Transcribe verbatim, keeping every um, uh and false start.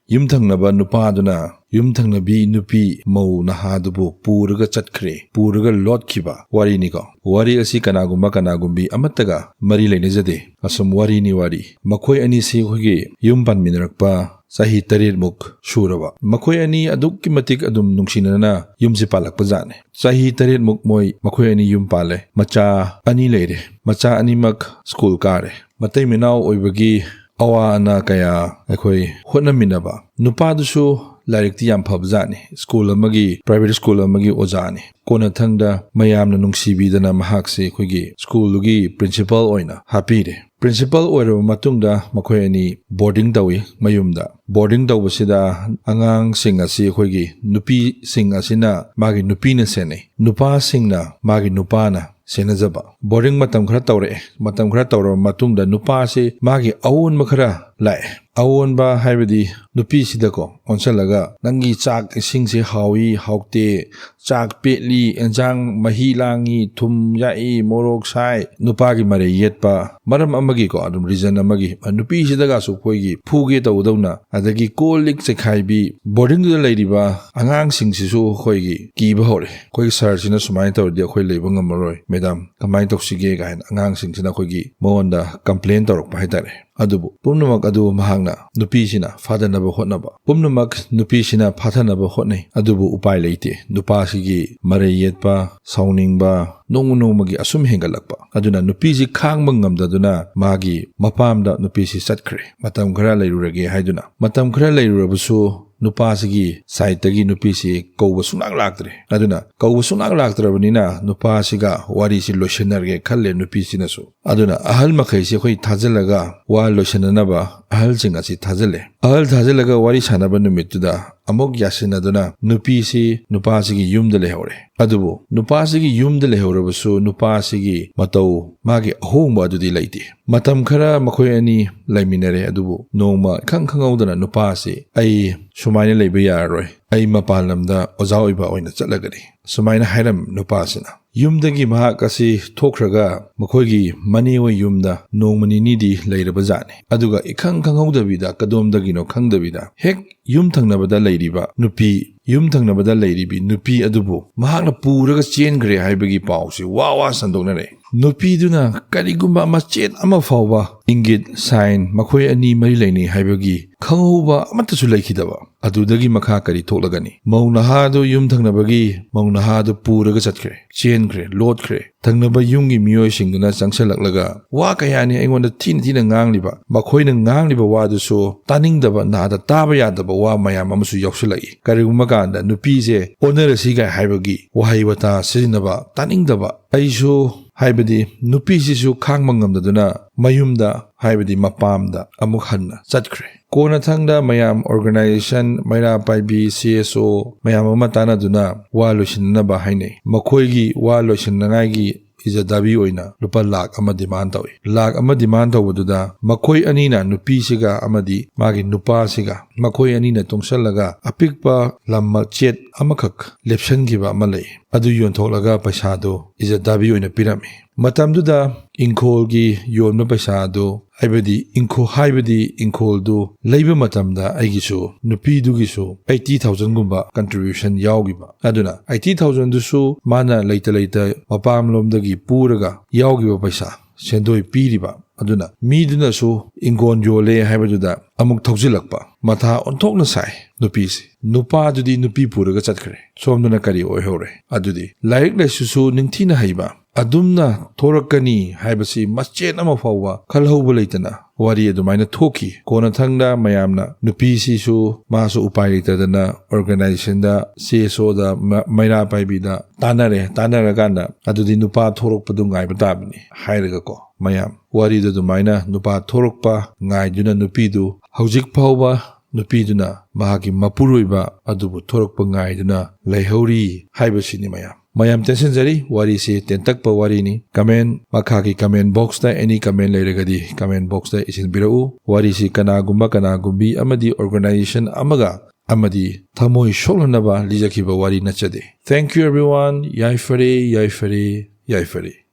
ꯌꯨꯝꯊꯪꯅꯕ ꯅꯨꯄꯥꯗꯨꯅ ꯌꯨꯝꯊꯪꯅꯕꯤ ꯅꯨꯄꯤ ꯃꯧ ꯅꯍꯥꯗꯨꯕꯨ ꯄꯨꯔꯒ ꯆꯠꯈ꯭ꯔꯦ, ꯄꯨꯔꯒ ꯂꯣꯠꯈꯤꯕ ꯋꯥꯔꯤꯅꯤꯀꯣ꯫ ꯋꯥꯔꯤ ꯑꯁꯤ ꯀꯅꯥꯒꯨꯝꯕ ꯀꯅꯥꯒꯨꯝꯕꯤ ꯑꯃꯠꯇꯒ ꯃꯔꯤ ꯂꯩꯅꯖꯗꯦ꯫ ꯑꯁꯨꯝ ꯋꯥꯔꯤꯅꯤ ꯋꯥꯔꯤ꯫ ꯃꯈꯣꯏ ꯑꯅꯤꯁꯤ ꯑꯩꯈꯣꯏꯒꯤ ꯌꯨꯝ ꯄꯥꯟꯃꯤꯟꯅꯔꯛꯄ ꯆꯍꯤ ꯇꯔꯦꯠꯃꯨꯛ ꯁꯨꯔꯕ꯫ ꯃꯈꯣꯏ ꯑꯅꯤ ꯑꯗꯨꯛꯀꯤ ꯃꯇꯤꯛ ꯑꯗꯨꯝ ꯅꯨꯡꯁꯤꯅꯅ ꯌꯨꯝꯁꯤ ꯄꯥꯜꯂꯛꯄ ꯖꯥꯠꯅꯤ꯫ ꯆꯍꯤ ꯇꯔꯦꯠꯃꯨꯛ ꯃꯣꯏ, ꯃꯈꯣꯏ ꯑꯅꯤ ꯌꯨꯝ ꯄꯥꯜꯂꯦ꯫ ꯃꯆꯥ ꯑꯅꯤ ꯂꯩꯔꯦ꯫ ꯃꯆꯥ ꯑꯅꯤꯃꯛ ꯁ꯭ꯀꯨꯜ ꯀꯥꯔꯦ꯫ ꯃꯇꯩ ꯃꯅꯥꯎ ꯑꯣꯏꯕꯒꯤ ꯑꯋꯥ ꯑꯅꯥ ꯀꯌꯥ ꯑꯩꯈꯣꯏ ꯍꯣꯠꯅꯃꯤꯟꯅꯕ꯫ ꯅꯨꯄꯥꯗꯨꯁꯨ ꯂꯥꯏꯔꯤꯛꯇꯤ ꯌꯥꯝ ꯐꯕ ꯖꯥꯠꯅꯤ꯫ ꯁ꯭ꯀꯨꯜ ꯑꯃꯒꯤ, ꯄ꯭ꯔꯥꯏꯚꯦꯠ ꯁ꯭ꯀꯨꯜ ꯑꯃꯒꯤ ꯑꯣꯖꯥꯅꯤ꯫ ꯀꯣꯟꯅꯊꯪꯗ ꯃꯌꯥꯝꯅ ꯅꯨꯡꯁꯤꯕꯤꯗꯅ ꯃꯍꯥꯛꯁꯤ ꯑꯩꯈꯣꯏꯒꯤ ꯁ꯭ꯀꯨꯜꯗꯨꯒꯤ ꯄ꯭ꯔꯤꯟꯁꯤꯄꯥꯜ ꯑꯣꯏꯅ ꯍꯥꯞꯄꯤꯔꯦ꯫ ꯄ꯭ꯔꯤꯟꯁꯤꯄꯥꯜ ꯑꯣꯏꯔꯕ ꯃꯇꯨꯡꯗ ꯃꯈꯣꯏ ꯑꯅꯤ ꯕꯣꯔꯗꯤꯡ ꯇꯧꯏ ꯃꯌꯨꯝꯗ꯫ ꯕꯣꯔꯗꯤꯡ ꯇꯧꯕꯁꯤꯗ ꯑꯉꯥꯡꯁꯤꯡ ꯑꯁꯤ ꯑꯩꯈꯣꯏꯒꯤ ꯅꯨꯄꯤꯁꯤꯡ ꯑꯁꯤꯅ ꯃꯥꯒꯤ ꯅꯨꯄꯤꯅ ꯁꯦꯟꯅꯩ, ꯅꯨꯄꯥꯁꯤꯡꯅ ꯃꯥꯒꯤ ꯅꯨꯄꯥꯅ ꯁꯦꯟꯅꯖꯕ꯫ ꯕꯣꯔꯗꯤꯡ ꯃꯇꯝ ꯈꯔ ꯇꯧꯔꯛꯑꯦ꯫ ꯃꯇꯝ ꯈꯔ ꯇꯧꯔꯕ ꯃꯇꯨꯡꯗ ꯅꯨꯄꯥꯁꯤ ꯃꯥꯒꯤ ꯑꯑꯣꯟꯕ ꯈꯔ ꯂꯥꯛꯑꯦ꯫ ꯑꯑꯣꯟꯕ ꯍꯥꯏꯕꯗꯤ ꯅꯨꯄꯤꯁꯤꯗꯀꯣ ꯑꯣꯟꯁꯤꯜꯂꯒ, "ꯅꯪꯒꯤ ꯆꯥꯛ ꯏꯁꯤꯡꯁꯦ ꯍꯥꯎꯏ ꯍꯥꯎꯇꯦ, ꯆꯥꯛ ꯄꯦꯠꯂꯤ, ꯑꯦꯟꯁꯥꯡ ꯃꯍꯤ ꯂꯥꯡꯉꯤ, ꯊꯨꯝ ꯌꯥꯛꯏ, ꯃꯣꯔꯣꯛ ꯁꯥꯏ", ꯅꯨꯄꯥꯒꯤ ꯃꯔꯩ ꯌꯦꯠꯄ, ꯃꯔꯝ ꯑꯃꯒꯤꯀꯣ, ꯑꯗꯨꯝ ꯔꯤꯖꯟ ꯑꯃꯒꯤ, ꯅꯨꯄꯤꯁꯤꯗꯒꯁꯨ ꯑꯩꯈꯣꯏꯒꯤ ꯐꯨꯒꯦ ꯇꯧꯗꯧꯅ, ꯑꯗꯒꯤ ꯀꯣꯜ ꯂꯤꯛ ꯆꯩꯈꯥꯏꯕꯤ, ꯕꯣꯔꯗꯤꯡꯗꯨꯗ ꯂꯩꯔꯤꯕ ꯑꯉꯥꯡꯁꯤꯡꯁꯤꯁꯨ ꯑꯩꯈꯣꯏꯒꯤ ꯀꯤꯕ ꯍꯧꯔꯦ꯫ "ꯑꯩꯈꯣꯏꯒꯤ ꯁꯥꯔꯁꯤꯅ ꯁꯨꯃꯥꯏꯅ ꯇꯧꯔꯗꯤ ꯑꯩꯈꯣꯏ ꯂꯩꯕ ꯉꯝꯃꯔꯣꯏ ꯃꯦꯗꯥꯝ, ꯀꯃꯥꯏꯅ ꯇꯧꯁꯤꯒꯦ?" ꯀꯥꯏꯅ ꯑꯉꯥꯡꯁꯤꯡꯁꯤꯅ ꯑꯩꯈꯣꯏꯒꯤ ꯃꯉꯣꯟꯗ ꯀꯝꯄ꯭ꯂꯦꯟ ꯇꯧꯔꯛꯄ ꯍꯥꯏꯇꯥꯔꯦ꯫ ꯑꯗꯨꯕꯨ ꯄꯨꯝꯅꯃꯛ ꯑꯗꯨ ꯃꯍꯥꯛꯅ ꯅꯨꯄꯤꯁꯤꯅ ꯐꯥꯗꯅꯕ ꯍꯣꯠꯅꯕ, ꯄꯨꯝꯅꯃꯛ ꯅꯨꯄꯤꯁꯤꯅ ꯐꯥꯊꯅꯕ ꯍꯣꯠꯅꯩ꯫ ꯑꯗꯨꯕꯨ ꯎꯄꯥꯏ ꯂꯩꯇꯦ꯫ ꯅꯨꯄꯥꯁꯤꯒꯤ ꯃꯔꯩ ꯌꯦꯠꯄ, ꯁꯥꯎꯅꯤꯡꯕ ꯅꯣꯡꯃ ꯅꯣꯡꯃꯒꯤ ꯑꯁꯨꯝ ꯍꯦꯟꯒꯠꯂꯛꯄ꯫ ꯑꯗꯨꯅ ꯅꯨꯄꯤꯁꯤ ꯈꯥꯡꯕ ꯉꯝꯗꯗꯨꯅ ꯃꯥꯒꯤ ꯃꯄꯥꯝꯗ ꯅꯨꯄꯤꯁꯤ ꯆꯠꯈ꯭ꯔꯦ, ꯃꯇꯝ ꯈꯔ ꯂꯩꯔꯨꯔꯒꯦ ꯍꯥꯏꯗꯨꯅ꯫ ꯃꯇꯝ ꯈꯔ ꯂꯩꯔꯨꯔꯕꯁꯨ ꯅꯨꯄꯥꯁꯤꯒꯤ ꯁꯥꯏꯠꯇꯒꯤ ꯅꯨꯄꯤꯁꯤ ꯀꯧꯕ ꯁꯨꯡꯂꯥꯛ ꯂꯥꯛꯇ꯭ꯔꯦ꯫ ꯑꯗꯨꯅ ꯀꯧꯕ ꯁꯨꯡꯂꯥꯛ ꯂꯥꯛꯇ꯭ꯔꯕꯅꯤꯅ ꯅꯨꯄꯥꯁꯤꯒ ꯋꯥꯔꯤꯁꯤ ꯂꯣꯏꯁꯤꯟꯅꯔꯒꯦ ꯈꯜꯂꯦ ꯅꯨꯄꯤꯁꯤꯅꯁꯨ꯫ ꯑꯗꯨꯅ ꯑꯍꯜ ꯃꯈꯩꯁꯤ ꯑꯩꯈꯣꯏ ꯊꯥꯖꯤꯜꯂꯒ ꯋꯥ ꯂꯣꯏꯁꯤꯟꯅꯅꯕ ꯑꯍꯜꯁꯤꯡ ꯑꯁꯤ ꯊꯥꯖꯤꯜꯂꯦ꯫ ꯑꯍꯜ ꯊꯥꯖꯤꯜꯂꯒ ꯋꯥꯔꯤ ꯁꯥꯟꯅꯕ ꯅꯨꯃꯤꯠꯇꯨꯗ ꯑꯃꯨꯛ ꯌꯥꯁꯤꯟꯅꯗꯨꯅ ꯅꯨꯄꯤꯁꯤ ꯅꯨꯄꯥꯁꯤꯒꯤ ꯌꯨꯝꯗ ꯂꯩꯍꯧꯔꯦ꯫ ꯑꯗꯨꯕꯨ ꯅꯨꯄꯥꯁꯤꯒꯤ ꯌꯨꯝꯗ ꯂꯩꯍꯧꯔꯕꯁꯨ ꯅꯨꯄꯥꯁꯤꯒꯤ ꯃꯇꯧ, ꯃꯥꯒꯤ ꯑꯍꯣꯡꯕ ꯑꯗꯨꯗꯤ ꯂꯩꯇꯦ꯫ ꯃꯇꯝ ꯈꯔ ꯃꯈꯣꯏ ꯑꯅꯤ ꯂꯩꯃꯤꯟꯅꯔꯦ꯫ ꯑꯗꯨꯕꯨ ꯅꯣꯡꯃ ꯏꯈꯪ ꯈꯪꯍꯧꯗꯅ ꯅꯨꯄꯥꯁꯤ, "ꯑꯩ ꯁꯨꯃꯥꯏꯅ ꯂꯩꯕ ꯌꯥꯔꯔꯣꯏ, ꯑꯩ ꯃꯄꯥꯟ ꯂꯝꯗ ꯑꯣꯖꯥ ꯑꯣꯏꯕ ꯑꯣꯏꯅ ꯆꯠꯂꯒꯅꯤ", ꯁꯨꯃꯥꯏꯅ ꯍꯥꯏꯔꯝ ꯅꯨꯄꯥꯁꯤꯅ꯫ ꯌꯨꯝꯗꯒꯤ ꯃꯍꯥꯛ ꯑꯁꯤ ꯊꯣꯛꯈ꯭ꯔꯒ ꯃꯈꯣꯏꯒꯤ ꯃꯅꯦ ꯍꯣꯏ ꯌꯨꯝꯗ ꯅꯣꯡꯃ ꯅꯤꯅꯤꯗꯤ ꯂꯩꯔꯕ ꯖꯥꯠꯅꯤ꯫ ꯑꯗꯨꯒ ꯏꯈꯪ ꯈꯪꯍꯧꯗꯕꯤꯗ, ꯀꯗꯣꯝꯗꯒꯤꯅꯣ ꯈꯪꯗꯕꯤꯗ, ꯍꯦꯛ ꯌꯨꯝ ꯊꯪꯅꯕꯗ ꯂꯩꯔꯤꯕ ꯅꯨꯄꯤ, ꯌꯨꯝ ꯊꯪꯅꯕꯗ ꯂꯩꯔꯤꯕꯤ ꯅꯨꯄꯤ ꯑꯗꯨꯕꯨ ꯃꯍꯥꯛꯅ ꯄꯨꯔꯒ ꯆꯦꯟꯈ꯭ꯔꯦ ꯍꯥꯏꯕꯒꯤ ꯄꯥꯎꯁꯤ ꯋꯥ ꯋꯥ ꯁꯟꯗꯣꯛꯅꯔꯦ꯫ ꯅꯨꯄꯤꯗꯨꯅ ꯀꯔꯤꯒꯨꯝꯕ ꯃꯆꯦꯠ ꯑꯃ ꯐꯥꯎꯕ ꯏꯪꯒꯤꯠ, ꯁꯥꯏꯟ, ꯃꯈꯣꯏ ꯑꯅꯤ ꯃꯔꯤ ꯂꯩꯅꯩ ꯍꯥꯏꯕꯒꯤ ꯈꯪꯍꯧꯕ ꯑꯃꯠꯇꯁꯨ ꯂꯩꯈꯤꯗꯕ꯫ ꯑꯗꯨꯗꯒꯤ ꯃꯈꯥ ꯀꯔꯤ ꯊꯣꯛꯂꯒꯅꯤ? ꯃꯧ ꯅꯍꯥ ꯑꯗꯨ ꯌꯨꯝ ꯊꯪꯅꯕꯒꯤ ꯃꯧ ꯅꯍꯥ ꯑꯗꯨ ꯄꯨꯔꯒ ꯆꯠꯈ꯭ꯔꯦ, ꯆꯦꯟꯈ꯭ꯔꯦ, ꯂꯣꯠꯈ꯭ꯔꯦ꯫ ꯊꯪꯅꯕ ꯌꯨꯝꯒꯤ ꯃꯤꯑꯣꯏꯁꯤꯡꯗꯨꯅ ꯆꯪꯁꯤꯜꯂꯛꯂꯒ ꯋꯥ ꯀꯌꯥꯅꯤ ꯑꯩꯉꯣꯟꯗ ꯊꯤꯅ ꯊꯤꯅ ꯉꯥꯡꯂꯤꯕ, ꯃꯈꯣꯏꯅ ꯉꯥꯡꯂꯤꯕ ꯋꯥꯗꯨꯁꯨ ꯇꯥꯅꯤꯡꯗꯕ, ꯅꯥꯗ ꯇꯥꯕ ꯌꯥꯗꯕ ꯋꯥ ꯃꯌꯥꯝ ꯑꯃꯁꯨ ꯌꯥꯎꯁꯤꯜꯂꯛꯏ꯫ ꯀꯔꯤꯒꯨꯝꯕ ꯀꯥꯟꯗ ꯅꯨꯄꯤꯁꯦ ꯑꯣꯟꯅꯔꯁꯤꯒꯥꯏ ꯍꯥꯏꯕꯒꯤ ꯋꯥꯍꯩ ꯋꯥꯇꯥ ꯁꯤꯖꯤꯟꯅꯕ ꯇꯥꯅꯤꯡꯗꯕ꯫ ꯑꯩꯁꯨ, ꯍꯥꯏꯕꯗꯤ ꯅꯨꯄꯤꯁꯤꯁꯨ ꯈꯥꯡꯕ ꯉꯝꯗꯗꯨꯅ ꯃꯌꯨꯝꯗ, ꯍꯥꯏꯕꯗꯤ ꯃꯄꯥꯝꯗ ꯑꯃꯨꯛ ꯍꯟꯅ ꯆꯠꯈ꯭ꯔꯦ꯫ ꯀꯣꯟꯅꯊꯪꯗ ꯃꯌꯥꯝ organization, ꯃꯩꯔꯥ ꯄꯥꯏꯕꯤ, C S O ꯃꯌꯥꯝ ꯑꯃ ꯇꯥꯟꯅꯗꯨꯅ ꯋꯥ ꯂꯣꯏꯁꯤꯟꯅꯅꯕ ꯍꯥꯏꯅꯩ꯫ ꯃꯈꯣꯏꯒꯤ ꯋꯥ ꯂꯣꯏꯁꯤꯟꯅꯉꯥꯏꯒꯤ ꯏꯖ ꯗꯥꯕꯤ ꯑꯣꯏꯅ ꯂꯨꯄꯥ ꯂꯥꯈ ꯑꯃ demand ꯇꯧꯏ꯫ ꯂꯥꯈ ꯑꯃ demand ꯇꯧꯕꯗꯨꯗ ꯃꯈꯣꯏ ꯑꯅꯤꯅ, ꯅꯨꯄꯤꯁꯤꯒ ꯑꯃꯗꯤ ꯃꯥꯒꯤ ꯅꯨꯄꯥꯁꯤꯒ, ꯃꯈꯣꯏ ꯑꯅꯤꯅ ꯇꯨꯡꯁꯜꯂꯒ ꯑꯄꯤꯛꯄ ꯂꯝ ꯃꯆꯦꯠ ꯑꯃꯈꯛ ꯂꯦꯞꯁꯟꯈꯤꯕ ꯑꯃ ꯂꯩ꯫ ꯑꯗꯨ ꯌꯣꯟꯊꯣꯛꯂꯒ ꯄꯩꯁꯥꯗꯨ ꯏꯖ ꯗꯥꯕꯤ ꯑꯣꯏꯅ ꯄꯤꯔꯝꯃꯤ꯫ ꯃꯇꯝꯗꯨꯗ ꯏꯪꯈꯣꯜꯒꯤ ꯌꯣꯟꯕ ꯄꯩꯁꯥ ꯑꯗꯨ, ꯍꯥꯏꯕꯗꯤ ꯏꯪꯈꯣꯜ, ꯍꯥꯏꯕꯗꯤ ꯏꯪꯈꯣꯜꯗꯨ ꯂꯩꯕ ꯃꯇꯝꯗ ꯑꯩꯒꯤꯁꯨ ꯅꯨꯄꯤꯗꯨꯒꯤꯁꯨ eighty thousand ꯒꯨꯝꯕ contribution ꯌꯥꯎꯈꯤꯕ꯫ ꯑꯗꯨꯅ eighty thousand ꯗꯨꯁꯨ ꯃꯥꯅ ꯂꯩꯇ ꯂꯩꯇ ꯃꯄꯥꯝꯂꯣꯝꯗꯒꯤ ꯄꯨꯔꯒ ꯌꯥꯎꯈꯤꯕ ꯄꯩꯁꯥ, ꯁꯦꯟꯗꯣꯏ ꯄꯤꯔꯤꯕ꯫ ꯑꯗꯨꯅ ꯃꯤꯗꯨꯅꯁꯨ ꯏꯪꯈꯣꯜ ꯌꯣꯜꯂꯦ ꯍꯥꯏꯕꯗꯨꯗ ꯑꯃꯨꯛ ꯊꯧꯖꯤꯜꯂꯛꯄ꯫ ꯃꯊꯥ ꯑꯣꯟꯊꯣꯛꯅ ꯁꯥꯏ ꯅꯨꯄꯤꯁꯤ꯫ ꯅꯨꯄꯥꯗꯨꯗꯤ ꯅꯨꯄꯤ ꯄꯨꯔꯒ ꯆꯠꯈ꯭ꯔꯦ꯫ ꯁꯣꯝꯗꯅ ꯀꯔꯤ ꯑꯣꯏꯍꯧꯔꯦ? ꯑꯗꯨꯗꯤ ꯂꯥꯏꯔꯤꯛ ꯂꯥꯏꯁꯨꯁꯨ ꯅꯤꯡꯊꯤꯅ ꯍꯩꯕ, ꯑꯗꯨꯝꯅ ꯊꯣꯔꯛꯀꯅꯤ ꯍꯥꯏꯕꯁꯤ ꯃꯆꯦꯠ ꯑꯃ ꯐꯥꯎꯕ ꯈꯜꯍꯧꯕ ꯂꯩꯇꯅ ꯋꯥꯔꯤ ꯑꯗꯨꯃꯥꯏꯅ ꯊꯣꯛꯈꯤ꯫ ꯀꯣꯟꯅꯊꯪꯗ ꯃꯌꯥꯝꯅ ꯅꯨꯄꯤꯁꯤꯁꯨ ꯃꯥꯁꯨ ꯎꯄꯥꯏ ꯂꯩꯇꯗꯅ organization ꯗ, C S O ꯗ, ꯃ-, ꯃꯩꯔꯥ ꯄꯥꯏꯕꯤꯗ ꯇꯥꯟꯅꯔꯦ꯫ ꯇꯥꯟꯅꯔꯀꯥꯟꯗ ꯑꯗꯨꯗꯤ ꯅꯨꯄꯥ ꯊꯣꯔꯛꯄꯗꯨ ꯉꯥꯏꯕ ꯇꯥꯕꯅꯤ ꯍꯥꯏꯔꯒꯀꯣ, ꯃꯌꯥꯝ ꯋꯥꯔꯤꯗꯨ ꯑꯗꯨꯃꯥꯏꯅ ꯅꯨꯄꯥ ꯊꯣꯔꯛꯄ ꯉꯥꯏꯗꯨꯅ ꯅꯨꯄꯤꯗꯨ ꯍꯧꯖꯤꯛ ꯐꯥꯎꯕ ꯅꯨꯄꯤꯗꯨꯅ ꯃꯍꯥꯛꯀꯤ ꯃꯄꯨꯔꯣꯏꯕ ꯑꯗꯨꯕꯨ ꯊꯣꯔꯛꯄ ꯉꯥꯏꯗꯨꯅ ꯂꯩꯍꯧꯔꯤ ꯍꯥꯏꯕꯁꯤꯅꯤ ꯃꯌꯥꯝ꯫ ꯃꯌꯥꯝ ꯇꯦꯟꯁꯤꯟꯖꯔꯤ, ꯋꯥꯔꯤꯁꯤ ꯇꯦꯟꯇꯛꯄ ꯋꯥꯔꯤꯅꯤ꯫ Comment, ꯃꯈꯥꯒꯤ comment box ꯇ any comment ꯂꯩꯔꯒꯗꯤ comment box ꯇ ꯏꯁꯤꯟꯕꯤꯔꯛꯎ꯫ ꯋꯥꯔꯤꯁꯤ ꯀꯅꯥꯒꯨꯝꯕ ꯀꯅꯥꯒꯨꯝꯕꯤ ꯑꯃꯗꯤ organization ꯑꯃꯒ ꯑꯃꯗꯤ ꯊꯃꯣꯏ ꯁꯣꯛꯍꯟꯅꯕ ꯂꯤꯖꯈꯤꯕ ꯋꯥꯔꯤ ꯅꯠꯆꯗꯦ꯫ Thank you everyone. ꯌꯥꯏꯐꯔꯦ, ꯌꯥꯏꯐꯔꯦ, ꯌꯥꯏꯐꯔꯦ꯫